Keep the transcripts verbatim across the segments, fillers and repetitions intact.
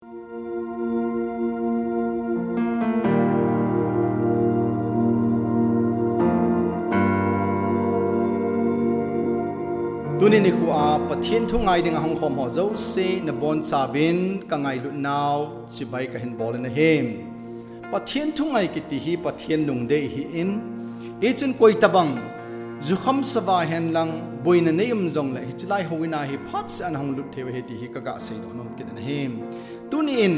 Tuni nikho a Pathen thu ngai dinga hung khom ho jouse nabonchauvin kangailut nau chibai kahin bol in ahi. Pathen thu ngai kiti hi Pathen lungdei ahin, hichun koitabang jukham sava henlang boina nei um jongle hichelai houin a hi phatseh a nahung lut thei u ahi ti hi kaga seidoh nom kit in ahi. Tuni in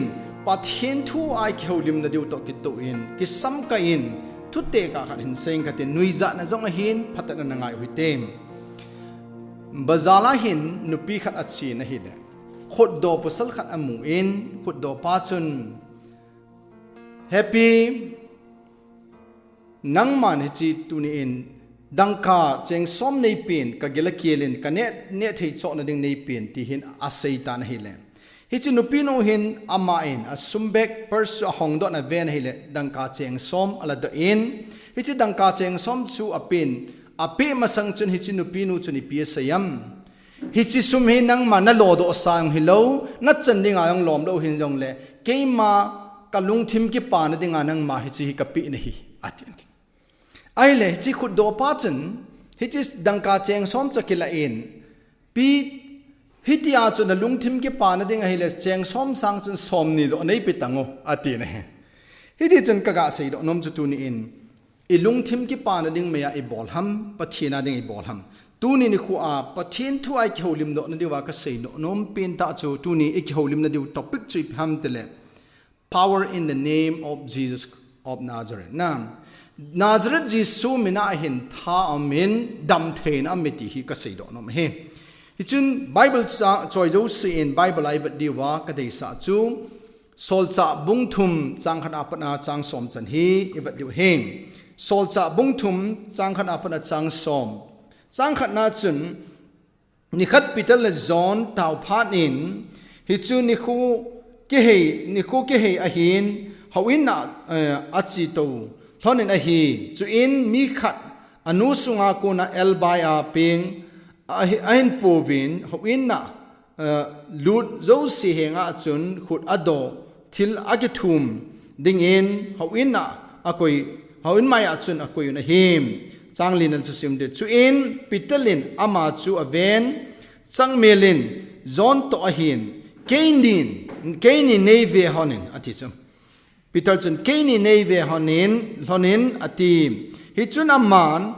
Pathen thu a ikihoulimna diu toh kitoh in kisamkah in, thutekah khat hin seiyin kate, nuijatna jong ahin, phatechatna nangai u hite. Bazar a hin nupi khat achen ahile, khutdoh pasal khat amun, khutdoh pa chun, He pi, nangman hiche tuni in dangka cheng som neipen, kagil akel in, kaneh, neh thei chohna ding neipen, ti hin aseitan ahile, hiche nupinu hin aman asum bag, purse chu ahongdoh in aven ahile, dangka cheng som aladoh in, hiche dangka cheng som chu apen, apeh masang chun hiche nupinu chun ipi asei em? Hiche sum hi nangma nalodoh sang hilou, nachan dinga jong lomlou hin jongle, keima kalungthim kipana dinga nangma hiche hi kapeh nahi, ati. Ahile hiche khutdoh pa chun hiche dangka cheng som chu akilah in, Pi, hitia chu nalungthim kipana ding ahile cheng som sang chun somni joh neipe tango, atin ahi. Hiti chun kaga seidoh nom chu tuni in, ilungthim kipana ding meiya ibol ham, Pathen a ding ibol ham? Tuni nikho a Pathen thu a ikihoulimdohna diuva kaseidoh nom pentah chu, tuni ikihoulimna diu topic chu ipi ham tile, Power in the name of Jesus of Nazareth. Nazareth Jesu mina hin tha aum in, damtheina aum e ti hi kaseidoh nom ahi. Hichun Bible choi jouse in Bible a ivet diuva kadeisah chu, Solchah bung thum chang khat a pat a chang som chan hi ivet diu ahi. Solchah bung thum chang khat a pat a chang som. Chang khatna chun, Nikhat Peter le John taophat in, hichu nikho kihei, nikho kihei ahin, houin a, eh, achetou lhonin ahi. Chuin mi khat anu sunga kona elbai a peng ahin pouvin, houin a, eh, lut jouse henga chun khut adoh, thil akithum dingin houin a akoi, houin maiya chun akoi un ahi. Chang lina chu sim ding. Chuin Peter in ama chu aven, changmel in, John toh ahin, keini, keini neive lhonin, ati chu. Peter chun, keini neive lhonin, lhonin, ati. Hichun aman,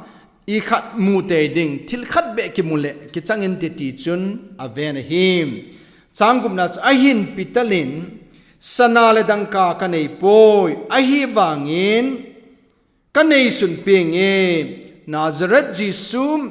ikhat mu tei ding, thil khat beh kimu le, kichang inte ti chun aven ahi. Chang gupna chu, ahin Peter in, sana le dangka kaneipoi, ahivangin, kaneisun penge, Nazareth Jesu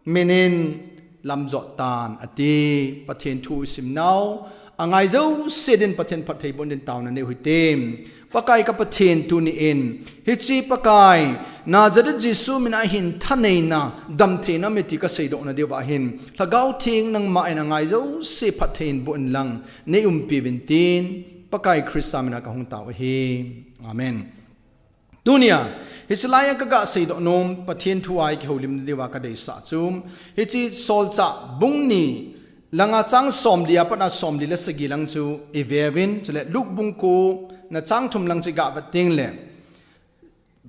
minin lamjot tan, ati. Pathen thu isim nau, angai jouse din Pathen phattheiboh din taona neiu hite. Pakai ka Pathen, tuni in, hiche Pakai, Nazareth Jesu mina hin thaneina, damtheina aum e ti kaseidohna diuva hin, Lhagao Theng nangma in angai jouse phatthei in boh inlang, neiumpi uvin tin, Pakai Christa mina kahung tao ahi. Amen. Tunia, hichelai a kaga seidoh nom, Pathen thu a ikihoulimna diuva kadeisah chu, hiche Solchah bung ni langa chang somli a pat a somli le sagi lang chu ive uvin, chule Luke bung ko na chang thum lang chu iga vet tengle,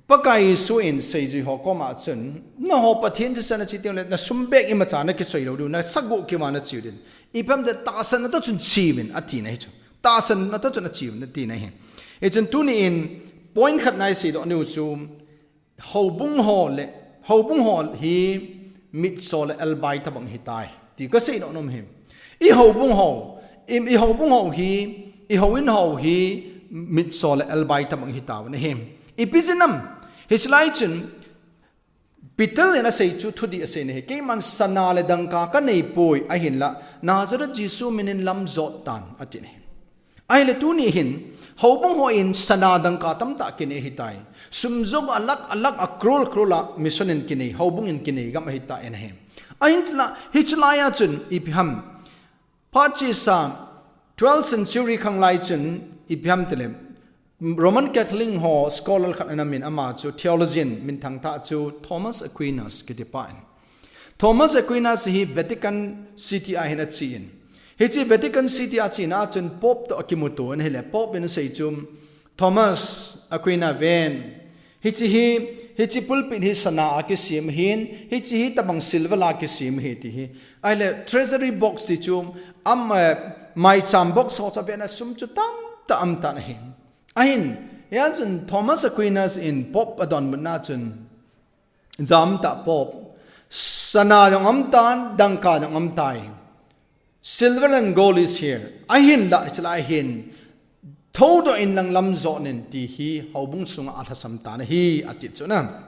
Pakai Jesu in seijui ho koma chun, nangho Pathen thisan nache tengle, nasum bag imacha nakichoi lou diu, nasagoh kima nache diu. Ipi ham tile tahsanna toh chun che uvin, atina ahi chu. Tahsanna toh chun ache uvin, atina ahi. Hichun tuni in point khat na iseidoh niu chu, houbung ho le, houbung ho hi mitcho le elbai tobang hitai, ti kaseidoh nom ahi. Ihoubung ho, i, ihoubung ho hi, ihouin ho hi mitcho le elbai tobang hitauvin ahi. Ipi jeh ham? Hichelai chun, Peter in asei chu thudih aseina ahi, keiman sana le dangka kaneipoi, ahinla, Nazareth Jesu minin lamjot tan, atina ahi. Ahile tuni hin, houbung hon sana dangka tamtah kinei ahitai. Sum jong a lakh, a lakh, a crore, crore a mission in kinei, houbung in kinei gam ahitai ahi. Ahinla, hichelai a chun, ipi ham? Phat chesa, twelfth century khanglai chun, ipi ham tile, Roman Catholic ho scholar khat ana min ama chu theologian minthang tah chu Thomas Aquinas kitipa in. Thomas Aquinas hi Vatican City a hin achen. Hiche Vatican City a chena chun Pope toh akimuto in ahile, Pope in asei chu, Thomas Aquinas ven, hiche hi, hiche pulpit hi sana a kisem ahin, hiche hi tabang silver la kisem ahi ti hi. Ahile treasury box ti chu, am, eh, maicham box ho chu avetna sum chu tamtah aumtan ahi. Ahin, hia chun Thomas Aquinas in Pope adonbutna chun, Jamtah Pope, sana jong aumtan, dangka jong aumtai. Silver and gold is here. Ahinlah, hichelai hin, thoudoh in lang lamjot in ti hi houbung sunga alhasam tan ahi, ati chu na.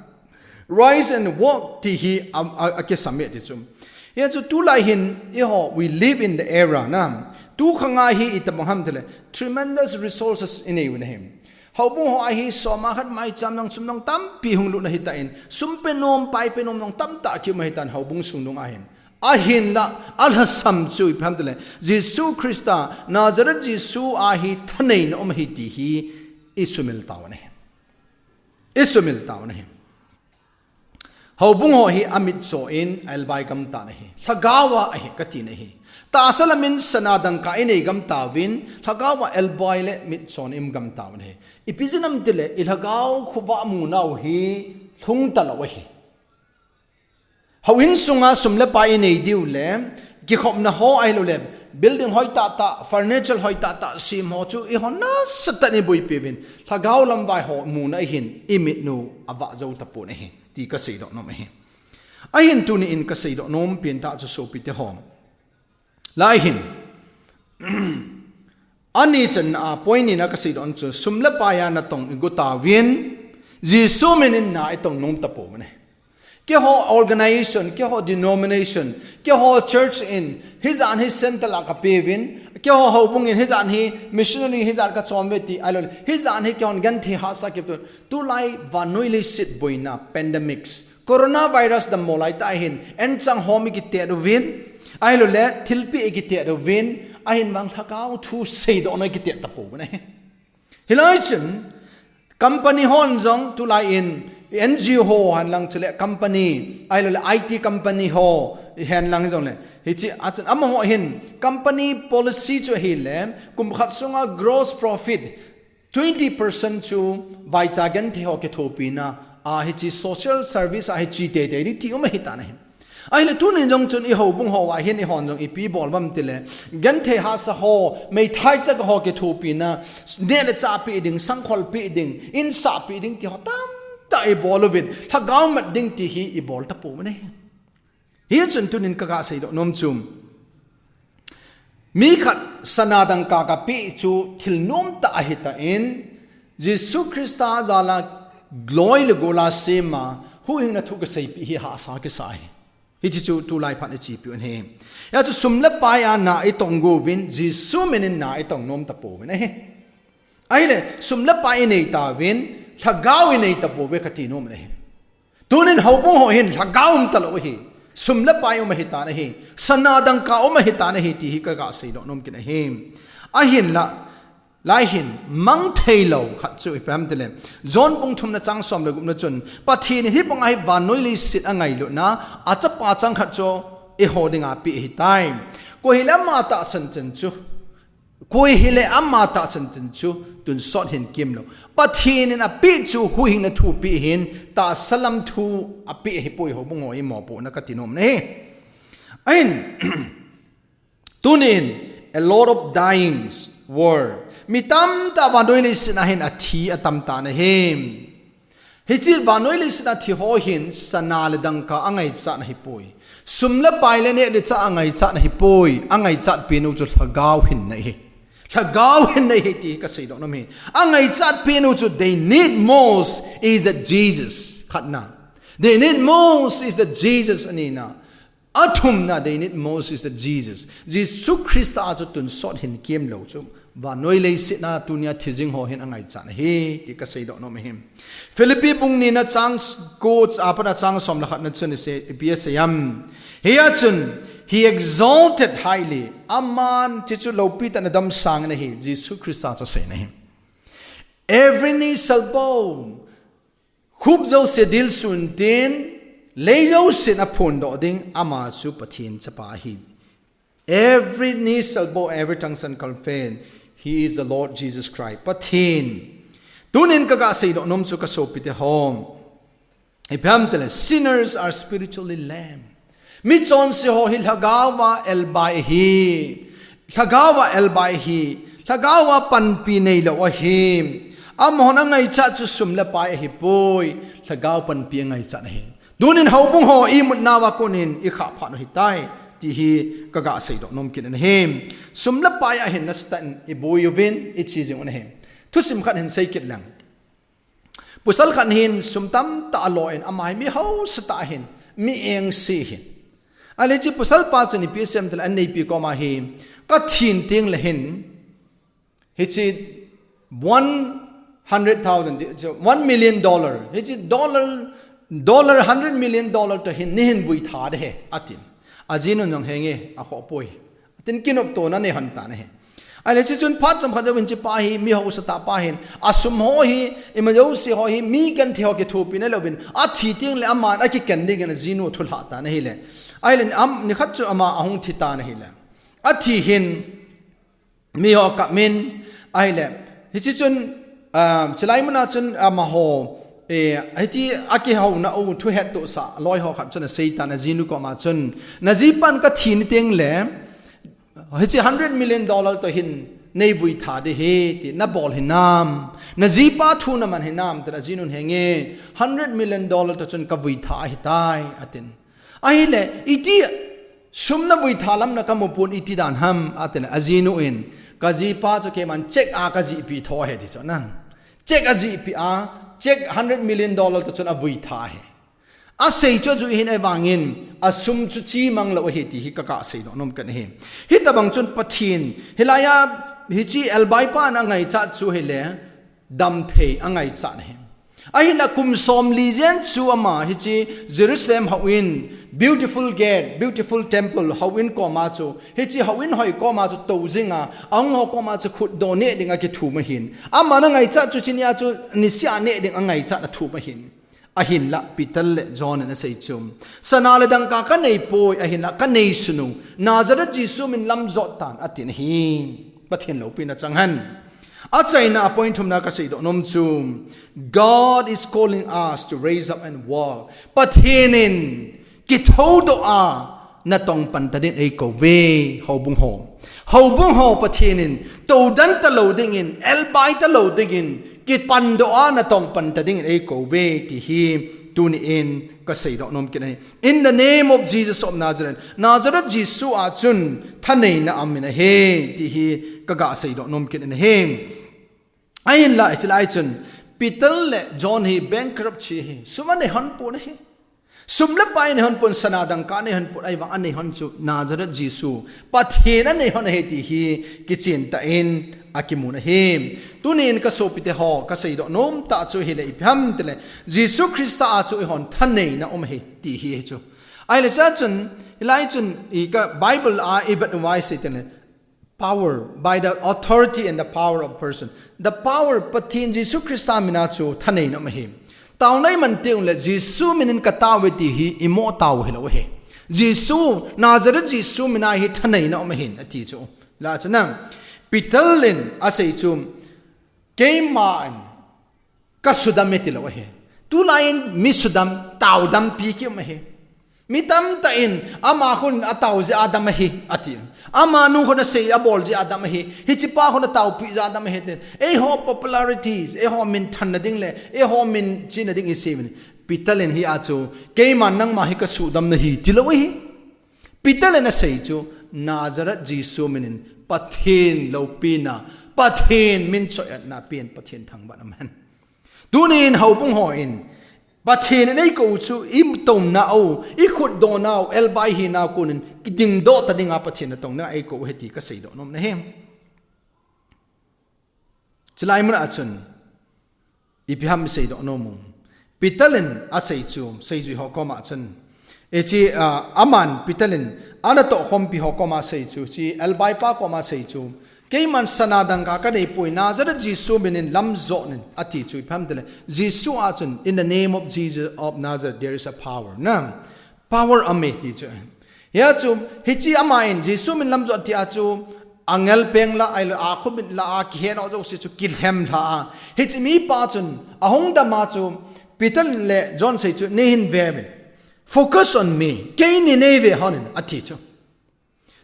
Rise and walk ti hi a, a, akisam e ti chu. Hia chu tulai hin, eiho, we live in the era na. Tukhang a hi itabang ham tile, tremendous resources inei u ahi. Houbung ho a hi soma khat maicham jong sum jong tampi hung lut ahitan, sum penom, pai penom jong tamtah kium ahitan, houbung sung dunga hin. Ahinlah, alhasam chu ipi ham tile, Jesu Christa, Nazareth Jesu a hi thaneina um ahi ti hi isumil tauvin ahi. Isumil tauvin ahi. Houbung ho hi amitcho in a-elbai gam tan ahi. Lhagao a ahi, kati na ahi. Tahsa lamin sana dangka inei gam tauvin, lhagao a elbai le mitcho in i-um gam tauvin ahi. Ipi jeh ham tile, ilhagao khovah munau hi lhung talou ahi. Houin sunga sum le pai inei diu le, kikhopna ho ahilouleh, building hoitah tah, furniture hoitah tah, sem ho chu eiho nasatah in iboipi uvin, lhagao lamvai ho muna ahin, imit u avah jou tapon ahi, ti kaseidoh nom ahi. Ahin tuni in kaseidoh nom pentah chu sopite ho. Lai hin, ani channa a point nina kaseidoh chu, sum le pai a natong igot tauvin, Jesu min in na itong nom tapouvin ahi. Keiho organization, keiho denomination, keiho church in, hijat hi centre la kapeuvin, keiho houbung in, hijat hi missionary, hijat kachom uve ti, ahilouleh, hijat hi keihon genthei hahsa kipto, tulai vannoi leiset boina, pandemics, coronavirus dammo laitah hin, anchang hom ikitet uvin, ahilouleh, thilpeh ikitet uvin, ahin vang lhagao thu seidohna ikitet tapouvin ahi. Hilai chun, company hon jong tulai in, N G O ho henlang chule company, ahilouleh I T company ho henlang jongle, hiche a chun amaho hin, company policy chu ahile, kum khat sunga gross profit, twenty percent chu vaicha genthei ho kithopina, a hiche social service a hi che teitei ding ti um ahitan ahi. Ahile tunin jong chun ihoubung ho a hin eihon jong ipi bol uvem tile, genthei hahsa ho, meithai chaka ho kithopina, neh le chah peh ding, sangkhol peh ding, insah peh ding ti ho tamtah ibol uvin, lhagao mat ding ti hi ibol tapouvin ahi. Hichun tunin kaga seidoh nom chu, mi khat sana dangka kapeh chu thil nomtah ahitan, Jesu Christa jal a loi le gol a sem a, huhhingna thu kaseipeh hi hahsa kisa ahi. Hiche chu tulai phat ichepiu ahi. Hia chu sum le pai a na itong uvin, Jesu min in na itong nom tapouvin ahi. Ahile, sum le pai inei tauvin, lhagao inei tapouve kati nom ahi. Tunin houbung ho hin lhagao um talou ahi. Sum le pai um ahitan ahi. Sana dangka um ahitan ahi ti hi kaga seidoh nom kit ahi. Ahinlah, lai hin mangthei lou khat chu ipi ham tile, John bung thumna chang som le gupna chun, Pathen in hibanga hi vannoi leiset angailutna, achapa changkhat chu eiho dinga apeh ahitai. Koi hile ama tahsan chan chu Koi hile ama tahsan chan chu tonsot hinkho lou. Pathen in apeh chu huhhingna thu apeh ahin, tahsa lam thu apeh ahipoi, houbung ho hi mopohna kati nom ahi. Ahin, tunin, a lot of dyings were. Mi tamtah vannoi leiset a hin athi atam tan ahi. Hiche vannoi leiset a thi ho hin sana le dangka angaichat ahipoi. Sum le pai le neh le chah angaichat ahipoi. Angaichat penu chu lhagao hinna ahi. Lhagao hinna ahi ti kaseidoh nom ahi. Angaichat penu chu they need most is that Jesus. Khatna. They need most is that Jesus, anina. Athumna, they need most is that Jesus. Jesu Christa a chu tonsot hinkho lou chu vannoi leiset a tunia thijing ho hin angaichat ahi ti kaseidoh nom ahi. Philippi bung nina chang ko a pat a chang som le khatna chun asei, ipi asei em. Hia chun, he exalted highly. Aman hiche chu loupitah in adamsang in ahi, Jesu Christa chu asei in ahi. Every knee shall bow. Khup jouse dilsun tin, lei jousen aphondoh ding, ama chu Pathen chapa ahi. Every knee shall bow, every tongue shall confess, He is the Lord Jesus Christ. Pathen. Tunin kaga seidoh nom chu kasopite ho, ipi ham itile, sinners are spiritually lame. Michonse ho hi lhagaova elbai ahi. Lhagaova elbai ahi. Lhagaova panpi neilou ahi. Amahon angaichat chu sum le pai ahipoi. Lhagao panpi angaichat ahi. Tunin houbung ho imutnauva konin ikhah phat u ahitai, ti hi kaga seidoh nom kit in ahi. Sum le pai a hin nasatah in iboi uvin, iche jing u ahi. Thusim khat hin sei kit leng. Pasal khat hin sum tamtah alo in, ama hi mi hausatah ahin, mi engse ahin. Ahile hiche pasal pa chun ipi asei em itile, anneipi koma hi, kathi tengle hin, hiche one hundred thousand, one million dollar, hiche dollar, dollar hundred million dollar toh hin neihin vuitha ding ahi, atin. Ajinun jong henge, akhoh poi, atin, kinoptona anei lhon tan ahi. Ahile hiche chun phat chomkhat jouvin hiche pa hi, mi hausatah pa hin, asum ho hi, ima jouse ho hi, mi genthei ho kithopina louvin, athi tengle aman akiken dingin ajinu thulhah tan ahile. Ahile nikhat chu ama ahung thi tan ahile. Athi hin, miho akap in, ahile, hiche chun, chulai muna chun amaho, hiche akihouna u thuhettohsah loi ho khat chun aseitan, ajinu koma chun, najipan kathi tengle, hiche hundred million dollar toh hin neivuitha ding ahi, ti nabol hinam? Najipa thu naman hinam? tin, ajinun henge, hundred million dollar toh chun kavuitha ahitai, atin. Ahile, iti sum navuitha lam na kamupon, iti dan ham, atile, ajinu in, kajipa chu keiman cheque a kajihpeh tho ahi, ti chu na. Cheque ajihpeh a, cheque hundred million dollar toh chun avuitha ahi. Asei chu ajui hin, ahivangin asum chu chemang lou ahi, ti hi kaga seidoh nom kit in ahi. Hitobang chun Pathen, hilai a, hiche elbai pan angaichat chu hile, damthei angaichat ahi. Ahinla kum somli jen chu ama hiche Jerusalem houin, Beautiful Gate, Beautiful Temple houin koma chu, hiche houin hoi koma chu tou jinga, ahung ho koma chu khutdoh neh ding akithum ahin. Aman angaichat chu hiche nia chu nisea neh ding angaichat athum ahin. Ahinla Peter le John in asei chu, sana le dangka kaneipoi, ahinla kaneisun u Nazareth Jesu min lamjot tan, atin ahi. Pathen loupina chang hen. Achaina a point thumna kaseidoh nom chu, God is calling us to raise up and walk. Pathen in kithoudoh a natong pan ta ding eikouve, houbung ho. Houbung ho Pathen in toudan talou dingin, elbai talou dingin, kipandoh a natong pan ta dingin eikouve, ti hi tuni in kaseidoh nom kit ahi. In the name of Jesus of Nazareth. Nazareth Jesu a chun thaneina aum in ahi, ti hi kaga seidoh nom kit in ahi. Ahinla, hichelai chun, Peter le John hi bankrupt chi ahi. Sum anei lhon pon ahi. Sum le pai anei lhon pon, sana dangka anei lhon pon, ahivang anei lhon chu Nazareth Jesu, Pathen anei lhon ahi ti hi kichen tah in akimun ahi. Tunin kasopite ho, kaseidoh nom tah chu hile ipi ham itile, Jesu Christa a chu eihon thaneina um ahi ti hi chu. Ahile chua chun, hilai chun, i ka Bible a ivet uva isei teng le, power, by the authority and the power of person. The power, Pathen Jesu Christa mina chu thaneina um ahi. Taona iman teng le, Jesu minin katao e ti hi imo tao hilou ahi. Jesu, Nazareth Jesu mina hi thaneina um ahin, ati chu. Hila chun, Peter in asei chu, keiman kasudam e tilou ahi. Tulai in mi sudam, taodam pi kium ahi. Mi tamtah in ama khun atao jeh a dam ahi, ati. Amanu khun asei abol jeh a dam ahi. Hichepa khun ataopi jeh a dam ahi, ati. Eiho popularities, eiho minthanna ding le eiho min china ding isei uvin. Peter in hia chu, keiman nangma hi kasudam nahi, tilou ahi. Peter in asei chu, Nazareth Jesu minin Pathen loupina, Pathen min choiatna pen, Pathen thangvahna um hen. Tunin houbung hon Pathen in eikou chu itounau, ikhutdohnau, elbai hinau konin kidingdoh ta dinga Pathen natong dinga eikou ahi ti kaseidoh nom ahi. Chulai mun a chun, ipi ham iseidoh nom u. Peter in asei chu, seijui ho koma chun, hiche, ah, aman Peter in anatoh khompi ho koma asei chu, hiche elbaipa koma asei chu, keiman sana dangka kaneipoi, Nazareth Jesu minin lamjot in, ati chu ipi ham itile, Jesu a chun, in the name of Jesus of Nazareth, there is a power. Na, power aum e ti chu. Hia chu, hiche ama in Jesu min lam jot tia chu, angel peng la, ai la, a khumit la, a kihen o jouse chu kilhem lha a. Hiche mipa chun, ahung dam a chu, Peter le John sei chu, nei hin ve uvin. Focus on me. Keini nei ve hon in, ati chu.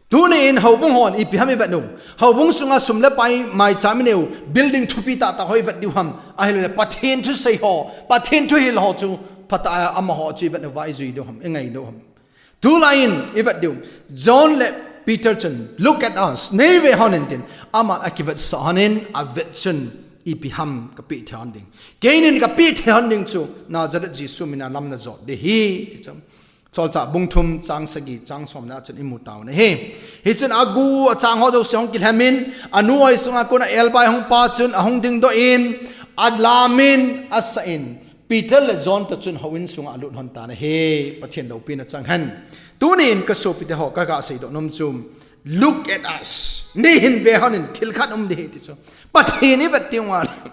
Tuni in houbung hon ipi ham i vet u. Houbung sunga sum le pai maicham i nei u. Building thupi tah tah ho i vet diu ham. Ahilou le Pathen thusei ho. Pathen thuhil ho chu. Phatah a amaho chu i vet u va i jui diu ham. I ngai diu ham. Tulai in i vet diu. John le Peter chun, look at us. Nei ve hon in tin. Aman a kivetsah hon in a vet chun ipi ham ka pe thei hon ding. Keinin ka pe thei hon ding chu Nazareth Jesu mina lam na jot ding ahi. Ti chu. Solchah bung thum chang sagi chang somna chun i mu tau na hi. Hichun a gu a chang ho jouse hung kilhem in, a nu oi sunga kon a elbai hung pa chun a hung dingdoh in, a lam in, a sa in, Peter le John toh chun houin sunga a lut hon ta na hi. Pathen loupina chang hen. Tuni in ka sopite ho ka ga seidoh nom chu, look at us. Nei hin ve hon in thil khat um ding ahi ti chu. Pathen i vet teng ule.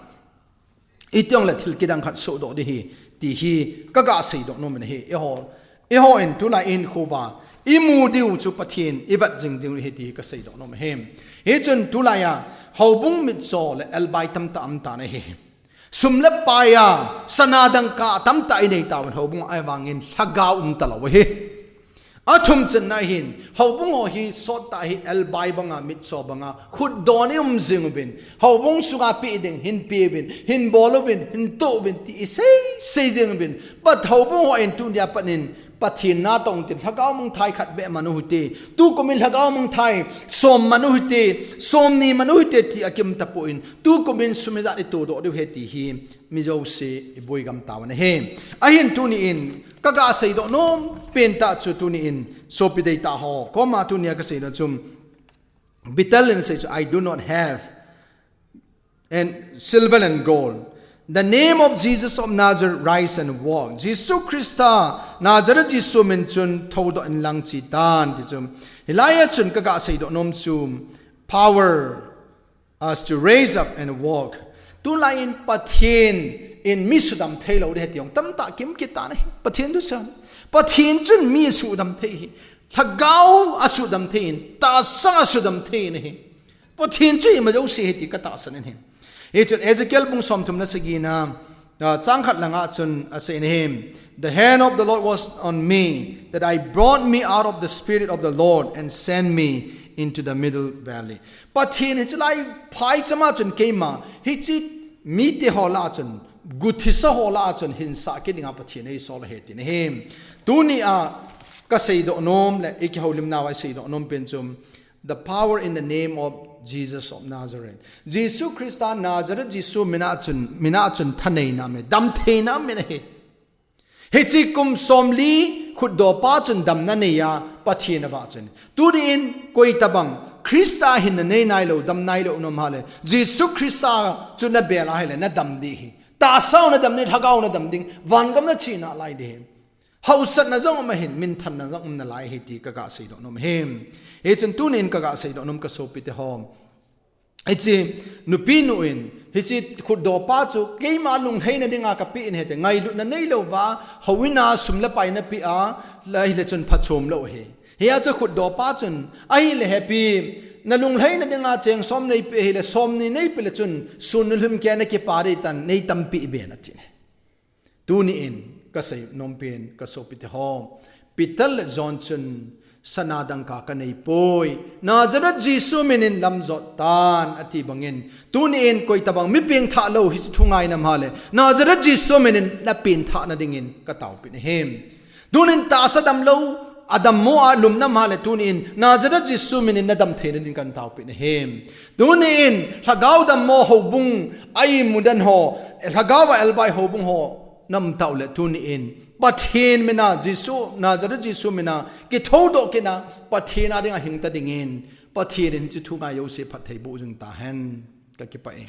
Iti ong le thil kidang khat sohdoh ding ahi, ti hi ka ga seidoh nom in ahi. Eiho, eiho in tulai in khuva i mu diu chu Pathen i vet jing diu ahi ti hi ka seidoh nom ahi. Hichun tulai a houbung mitcho le elbai tamtah um ta na hi. Sum le pai a sana dangka tamtah i nei tauvin houbung a, ahivangin lhagao um talou ahi. A thum channa hin, houbung ho hi sot tah hi elbai banga, mitcho banga, khutdon i um jing uvin, houbung sunga pe ding hin pe uvin, hin bol uvin, hin toh uvin, ti i sei, sei jing uvin. But houbung ho in tunia pat in, Pathen na tong tin, lhagao mangthai khat beh man u hite, tukum in lhagao mangthai som man u hite, som ni man u hite, ti a kium tapon, tukum in sum ijat i todoh diu ahi ti hi, mi jouse i boi gam tau na hi. Ahin tuni in, ka ga seidoh nom pen tah chu tuni in, sopi deitah ho koma tunia ka seidoh chu, Peter in asei chu, I do not have and silver and gold. The name of Jesus of Nazareth, rise and walk. Jesu Christa, Nazareth Jesu min chun thoudoh in lang chi tan ti chu. Hilai a chun ka ga seidoh nom chu, power us to raise up and walk. Tulai in Pathen in mi sudam thei lou ding ahi ti jong tamtah kimu kit ta na hi. Pathen thu seiyin, Pathen chun mi sudam thei ahi. Lhagao a sudam thei in, tahsa a sudam thei na hi. Pathen chu ima jouse ahi ti ka tahsan in ahi. Hichun Ezekiel bung somthum le sagi na, ah, chang khat langa chun asei na hi. The hand of the Lord was on me, that I brought me out of the spirit of the Lord and sent me into the middle valley. Pathen in chulai phaichama chun keima, hiche mite ho lah a chun, guthisa ho lah a chun hinsah kit dinga Pathen in eisol ahi ti na hi. Tunia ka seidoh nom le i kihoulimnau a i seidoh nom pen chu, the power in the name of Jesus of Nazareth. Jesu Christa Nazareth Jesu mina chun, mina chun thaneina um e, damtheina um e na hi. Hiche kum somli khutdoh pa chun damna anei a, Pathen avah chun. Tuni in koi tabang Christa hinna nei nailou, dam nailou nom hale, Jesu Christa chu na bel a hile, na dam ding ahi. Tahsa u na dam ding, lhagao u na dam ding, vangam na che nalai ding ahi. Hausatna jong um ahin, minthanna jong um nalai ahi ti ka ga seidoh nom ahi. Hichun tuni in ka ga seidoh nom ka sopite ho. Hiche nupi nu in, hiche khutdoh pa chu keima lunglhaina dinga ka pe in ahi ti, ngailutna neilou va, houin a sum le pai na pe a, la hile chun phachom lou ahi. Hia chu khutdoh pa chun, ahile hepi, na lunglhaina dinga cheng som nei pe hile, som ni nei pe le chun, sun nilhum kei a na kipa ding tan, nei tampi i be in ati. Tuni in ka seinom pen ka sopite ho, Peter le John chun sana dangka ka nei poi, Nazareth Jesu min in lam jot tan ati bangin, tuni in koi tabang mi pengthah lou hiche thu ngai nam hale, Nazareth Jesu min in na pengthah na dingin ka taopi na ahi. Tuni in tahsa damlou, adammo a lum nam hale tuni in, Nazareth Jesu min in na dam theina ding kan taopi na ahi. Tuni in, lhagao dammo houbung, a imu den ho, lhagao a elbai houbung ho, na um tau le tuni in, Pathen mina Jesu, Nazareth Jesu mina, kithoudoh kit a, Pathen a dinga hing ta dingin, Pathen in hiche thu ngai jouse phatthei boh jing tahen, ka kipah e.